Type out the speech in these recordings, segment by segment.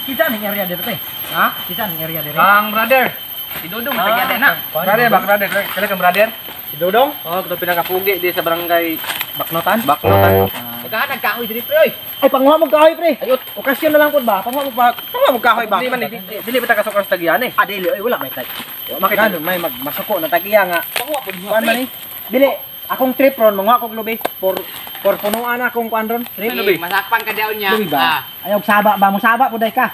Kita ning area dito pre. Ha? Kita ning area dito. Kang brother. Si Dudong matagyan na. Brother, bak brother, kala kang brother. Si Dudong? Oh, kato pinakapugi di sa barangay Baknotan? Baknotan. Naghahanag kahoy diri pre oy. Ay, panguha mo kahoy pre. Ay, okasyon na lang pud ba? Panguha mo ba? Panguha mo kahoy ba? Dili man dili ba ta kasukar sa tagian eh. Ah, dili oy, wala may tag. Makita may magmasuko na tagiya nga. Panguha pud mo. Kuan man ni? Dili, akong trip ron manguha kog lubi for punuan akong kuan ron. Trip. Lubi. Masakpan ka daw niya. Lubi ba? Ayaw saba ba? Musaba pud ay ka.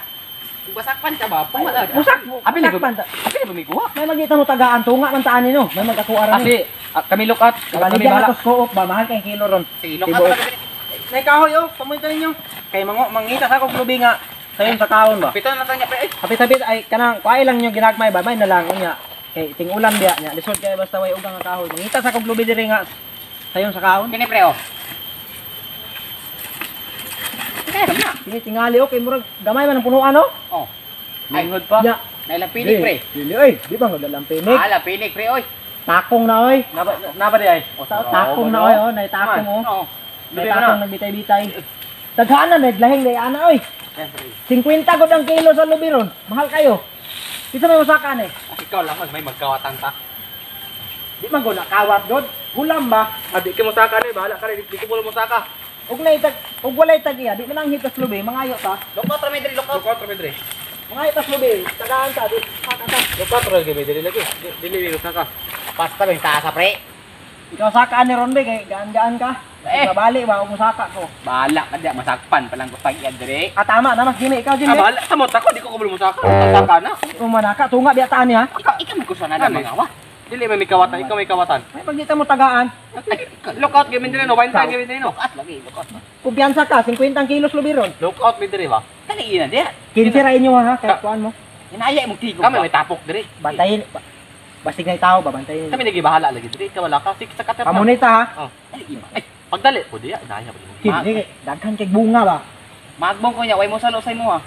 Kung masakpan ka ba? Pumala. Musak. Apil ni Sakpan ta. Apil ba mikuha? May magita mo tagaan tunga man taan nino. May mag-akuara ni. Kasi kami look out, kami Kabaligyan bahala. na to co-op ba? Mahal kay kilo ron. Sige, look out. Nay kahoy oh, pamunta ninyo. Kay mangita sa akong lubi nga sayon sa kaon ba. Pito na to niya pre. Oy. Hapit-hapit ay kanang kuay lang nyo ginagmay ba may na lang unya. Kay ting-ulan biya nya. Lisod kay basta way ugang nga kahoy. Mangita sa akong lubi diri nga sayon sa kaon. Kini pre oh. Kaya na. Kini tingali oh kay murag gamay man ang punuan oh. Oh. Ay, Lingod pa. Nya. nailang pinig pre. Dili oy, di ba nga dalang pinig? Ah, pinig pre oy. Takong na oy. Naba di ay. Takong na oy oh, nay takong oh. Oo. Nay Lubi man takong nagbitay-bitay. Daghanan naglahing day ana oy. 50 gud ang kilo sa lubi ron. Mahal kayo. Bisa may usakan eh. Ikaw lang may magkawatan ta. Di man ko nakawat god. Hulam ba? Ah, di kay mosaka ni, bahala ka rin, di ko mo mosaka. Ug nay tag ug walay tag iya, di man ang hitas lubi, mangayo ta. Look out ra diri, look out. Look out ra diri. Mangayo tas lubi, tagaan ta di saka ta. Look out ra gyud diri lagi. Dili mi mosaka. Basta may taas pre. Ikaw saka ni ron be kay gaan-gaan ka. Eh. Mabali ba og mosaka ko. Bahala ka diya, masakpan pa lang ko tag-iya diri. Ah tama na mas Jimmy, ikaw Jimmy. Ah, bahala sa mo ko, di ko kabalo mosaka. Mosaka na. Umanaka tunga biya taan niya. Ikaw may kusa na Ano? mga wa. Dili may mikawatan, ikaw may kawatan. May pagdita mo tagaan. Look out gyud diri no, wine time gyud diri no. Look out lagi, look out. Kumpiyansa ka, 50 kilos lubi ron. Look out mi diri ba. Kani ina diya. 15 ra inyo ha, kay kuan mo. Hinaya imong tigom. Kami may tapok diri. Bantayin. Basig na tao ba bantayin. Kami nagi bahala lagi diri, ikaw wala ka sik sa kater. Pamunita ha. Oh. Ay, pagdali po diya, inaya po. Kini daghan kay bunga ba. Magbong ko niya, way mo salo sa imo ha.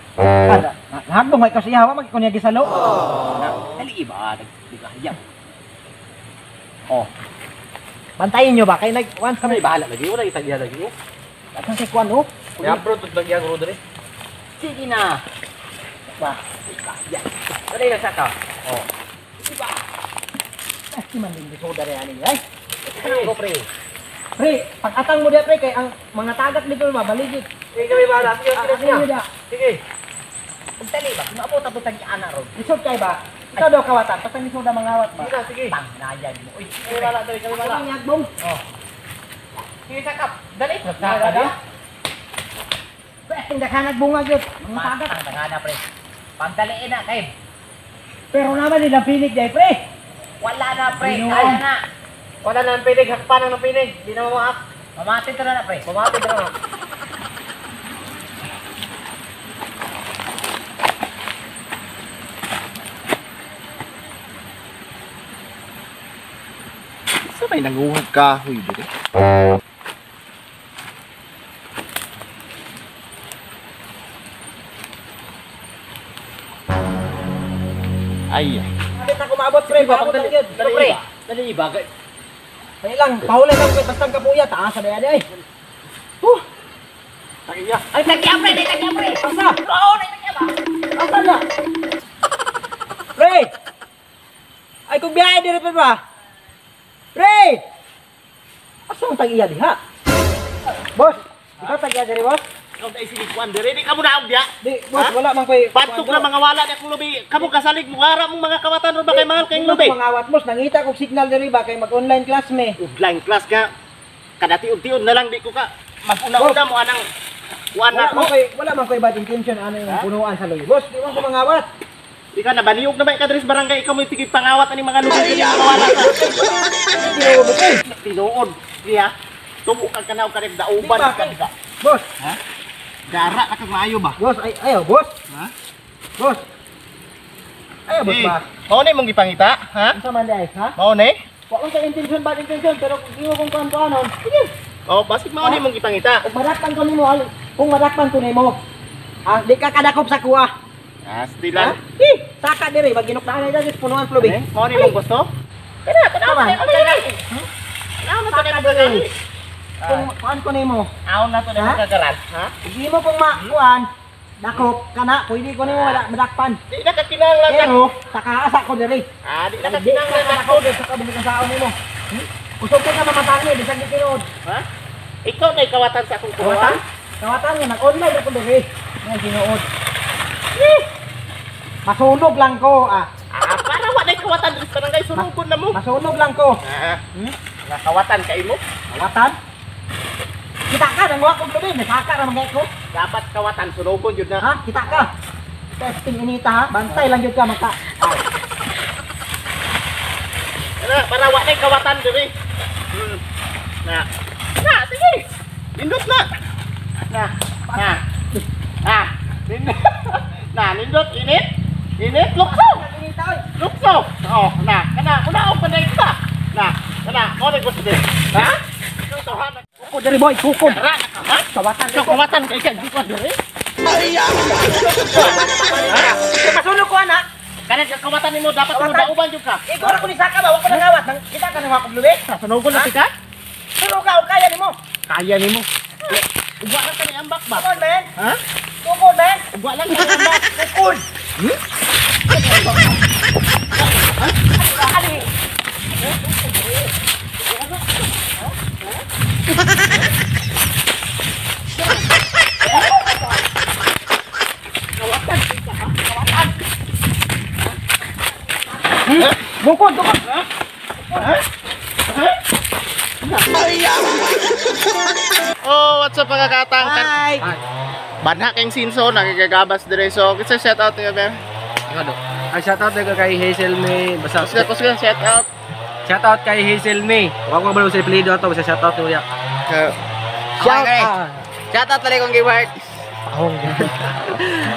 Nagbong kay kasi hawa magkon niya gisalo. Dali iba, nagaya. Oh, Bantayin nyo ba kay nag once Kami bahala lagi, wala itag iya lagi. Daghan kay kuan oh. Ya bro, tud lagi ang diri. sige na. Ba. Kaya. Dali na saka. Oh. Iba. Ay, di man din soda rin ani ay. Go pre. Pre, pag-atang mo diya pre kay ang mga tagak dito ba baligid. Sige kami bahala, sige, Sige, sige. Sige. Pagdali ba, maabot ato tag ana ron. Lisod kay ba? Ikaw daw kawatan, basta ni soda mangawat ba? Sige na, sige. Pangnayan mo. Uy, Kami bahala diri, kami bahala. Ang yagbong. Oh. Sige sakap. Dali. Saka diya. Pre, ang daghan bunga gyud, mga tagak. Ang daghan pre. Pagdaliin na kay. Pero naman nila pinig day pre. Wala na pre. Ginoo. Kaya na. Wala na ang pinig, hakpan ang pinig. Di na mamaak. Mamati to na pre. Mamati na. Sa may nanguhag kahoy diri? Ay, Kapit na kumabot pre, paabot ang gyud. Dali pre. Dali iba. Ay lang, pahulay lang pre, basta ang kapuya, taas sa daya ay. Huh, Tagiya. Ay tagya pre, ay tagya pre. asa? Oo, ay tagya ba? Asa na? Pre! Ay kung biyahe diri pre ba? Pre! Asa ang tag-iya diha? Boss, ikaw tag-iya diri boss? Ikaw dai sinikuan diri, di ka mo naog diya. Di, boss, wala man koy. Batok na mga wala ni akong lubi. Kamo kasalig mo ara mong mga kawatan ron ba kay mahal kayong lubi. Mangawat boss, nangita kog signal diri ba kay mag-online class me. Online class ka. Kadati unti-un na lang di ko ka mag-una-una mo anang kuan Wala na man ko. koy, wala man koy bad intention ano yung punuan sa lubi. Boss, di man ko mangawat. Di ka nabaliog na ba ka diri sa barangay ikaw mo tigig pangawat ani mga lubi diri mga wala ka. Tinuod ba, pre? Tinuod diya. Tubo kag kanaw ka dauban Di ba, ka diha. Boss, Gara ka kag maayo ba? boss, ay ayo boss. Ha? Boss. Ayo boss ba? Mao ni mong gipangita, ha? Unsa man di ay, ha? Mao ni? Wa man sa intention bad intention pero kung imo kong kuan-kuanon, sige. Oh, basig mao ni mong gipangita. Kung madakpan ko nimo, kung madakpan ko nimo, ah, di ka kadakop sa kuha. Ah, Ha? stilan. Eh, saka diri maginukdaan na dito punuan flubi. Eh, mao ni mong gusto? Kana, kana. Tanaw na to Saka na diri. Kung kuan ko nimo, Aon na to na Ha? kagaran, ha? hindi mo kung makuan, Dakop kana pwede ko nimo madakpan. Di na ka kinahanglan. Pero saka asa ko diri. Ah, di na ka Di kinahanglan ka dakop. diri sa kabukang saon nimo. Kusog ka mamatay bisag di tinuod. Ha? Ikaw na kawatan sa akong Kawatan? kuwan. Kawatan nga nag-online ako diri. Nga tinuod. Masunog lang ko ah. Ah, para wa na kawatan diri sa barangay sunugon na mo. Masunog lang ko. Ah. Nga kawatan kay mo. Kawatan? Kita ka nang wa kog lubi, nasaka ra man ko. Dapat kawatan sunugon jud na. Ha? Kita ka. Testing inita ha. Bantay lang jud ka maka. Na, para wa na kawatan diri. Na. Na, sige. Nindot na. Na. Na. Ah. Nindot. Na, nindot init. Init lukso. Inita oy. Lukso. Oh, na. Kana una og panay ka. Na. Kana, mo na gusto diri. Ha? Kuko diri boy, kuko. Tara, ha? Kawatan. So, kawatan kay ka dito diri. Masunog ko ana. Kana ka kawatan nimo dapat mo dauban jud ka. Ikaw ra ko ni saka ba wa ko nangawat. Nang kita ka nang wa kog lubi. Sunugon na ka? Pero ka o kaya nimo. Kaya nimo. Ugwa lang ka ni ambak ba? Come on man. Ha? Kuko man. Ugwa lang ka ni ambak. Kukon. Bukod, bukod. Oh, what's up mga katang? Hi. Banha kayong sinso, nagigagabas dire. So, kasi shout out niyo, Ben. Ay, shout out na kay Hazel May. Basta Sige, ko shout out. shout out kay Hazel May. Wa ko kabalo sa apelyido ato, basta shout out niya. Shout out. Shout out talaga kong giwart.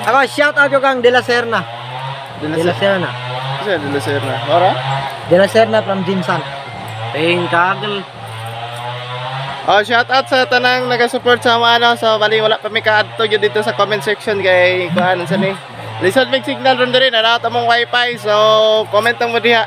Ako, shout out ko kang De La Serna. De La Serna. Kasi dila sir na. Ora? De La Serna from Jinsan. Ting kagel. Oh, shout out sa tanang naga-support sa mga ano. So, bali wala pa mi kaadto gyud dito sa comment section kay kuan sa ni. Lisod mig signal ron diri na among wifi. So, comment lang mo diha.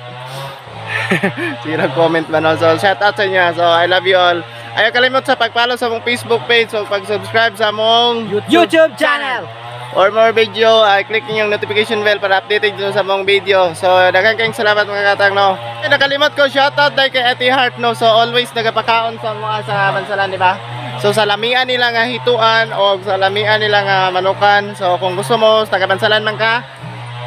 Sige lang comment man. No? So, shout out sa inyo. So, I love you all. Ayaw kalimot sa pag-follow sa among Facebook page so pag-subscribe sa among YouTube channel. or more video, click niyo yung notification bell para updated nyo sa mong video. So, daghang kayong salamat mga katang, no. Ay, nakalimot ko, shoutout dahil kay Ate Heart, no. So, always nagapakaon sa mga sa Bansalan, di ba? So, sa lamian nila nga hituan o sa lamian nila nga manukan. So, kung gusto mo, taga Bansalan man ka,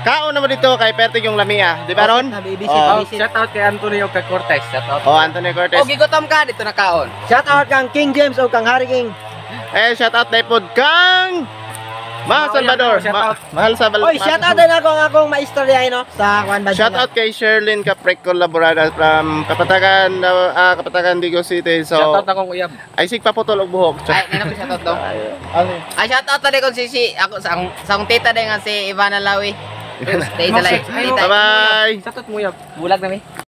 kaon na mo dito kay Pertig yung lamia. Di ba, Ron? Nabibisi, Oh. nabibisi. Shout out kay Antonio kay Cortez. Shout out. Oh, Anthony Cortez. O gigutom ka dito na kaon. Shout out kang King James o kang Harry King. Eh, shoutout na pod kang Mahal Salvador. Shout out. Mahal Salvador. Oy, shout out din ako ang akong maestro diay no sa Juan Bansalan. Shout out kay Sherlyn Caprico Laborada from Kapatagan, Kapatagan Digo City. So, Shout out akong uyab. ay sig paputol og buhok. Ay, nino ko shout out daw. Ano? Ay, shout out talaga kong si ako sa akong tita din nga si Ivana Lawi. Stay sa live. Tita. Bye-bye. Shout out mo uyab. Bulag na mi.